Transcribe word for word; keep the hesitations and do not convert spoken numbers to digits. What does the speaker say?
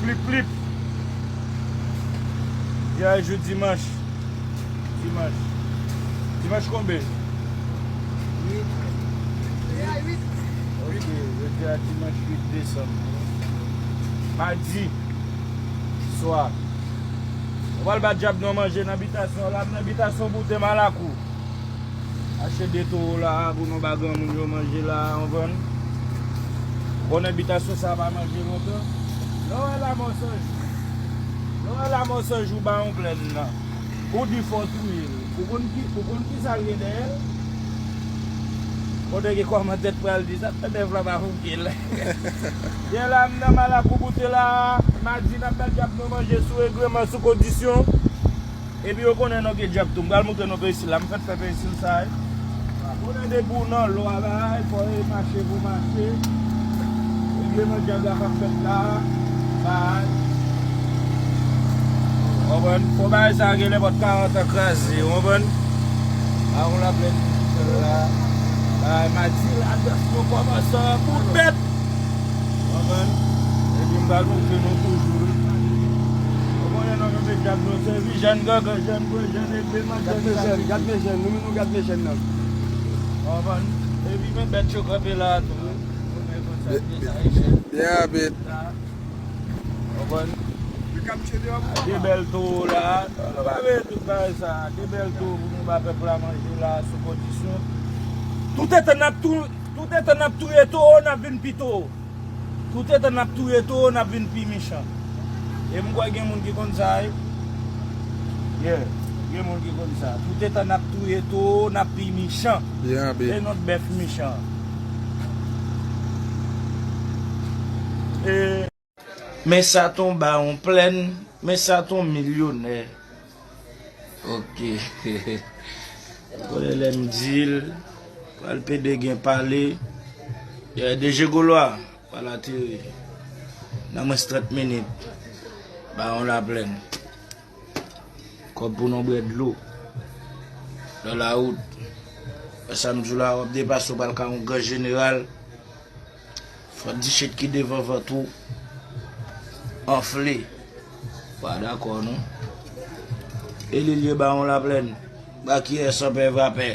Plip, plip. Jodi a jou dimanch. Dimanch. Dimanch konbe? Ok, jodi a dimanch uit desanm. Madi swa. Nou pral ba dyab nou manje nan bitasyon la, nan bitasyon Boute Malakou. Achte de towo la pou nou ba granmoun yo manje la, ou konprann? Konnen bitasyon sa pa manje lontan. Lè w wè lamò san jou, lè w wè lamò san jou ba yon plèn nan, ou di fò touye l. Ou konn ki, ou konn ki sa l gen dèyè l? Konnen gen kòmantè k pral di sa, tande vla pa fouke l. Yè la, m nan Malakou Boute la, madi n ap ba dyab nou manje sou regleman, sou kondisyon. Epi yo konnen nou gen dyab tou. M pral montre nou pensil la. M fèk fè pensil sa, wi. Konnen depi w nan lwa, bay, fò e mache pou mache. Regleman dyab la k ap fèt la, bay. Konprann? Fò bagay sa gen nenpòt karant an kraze, konprann? A, on la plèn la. Bay, madi la, dans nou kòmanse an bout bèt. Konprann? Epi m pral montre nou toujou, wi. Ou konnen nou menm e dyab nou sèvi, jèn gangan, jèn gwo, jèn egleman, jèn... Gad men jèn, gad men jèn, nou menm nou gad men jèn nan. Konprann? Epi men bèt yo kanpe la a tou, wi. Ou konnen konsa, byen abit. Konprann? De bèl towo la. Nou pa veye tout bagay sa. De bèl towo pou nou ba pèp la manje la sou kondisyon. Toutetan n ap tou-, toutetan n ap touye towo, n ap vin pi towo. Toutetan n ap touye towo, n ap vin pi mechan. E m kwè gen moun ki konn sa, wi. Yeah, gen moun ki konn sa. Toutetan n ap touye towo, n ap pi mechan. Byen abit. E nòt bèf mechan. E Men sa ton ba yon plèn, men sa ton milyonè. Ok. Konnen lè m di l, pral pede gen pale. Yeah, D J Golo a pral ateri nan mwens trant minit. Ba yon laplèn. Kòb pou nou bwè dlo. Nan lawout. Sa m di w la, w ap depase, w pral ka yon gran jeneral. Fò di shit ki devan vant ou anfle. Pa dakò non. E li lye bawon laplèn. Ba kiyès anpè vapè.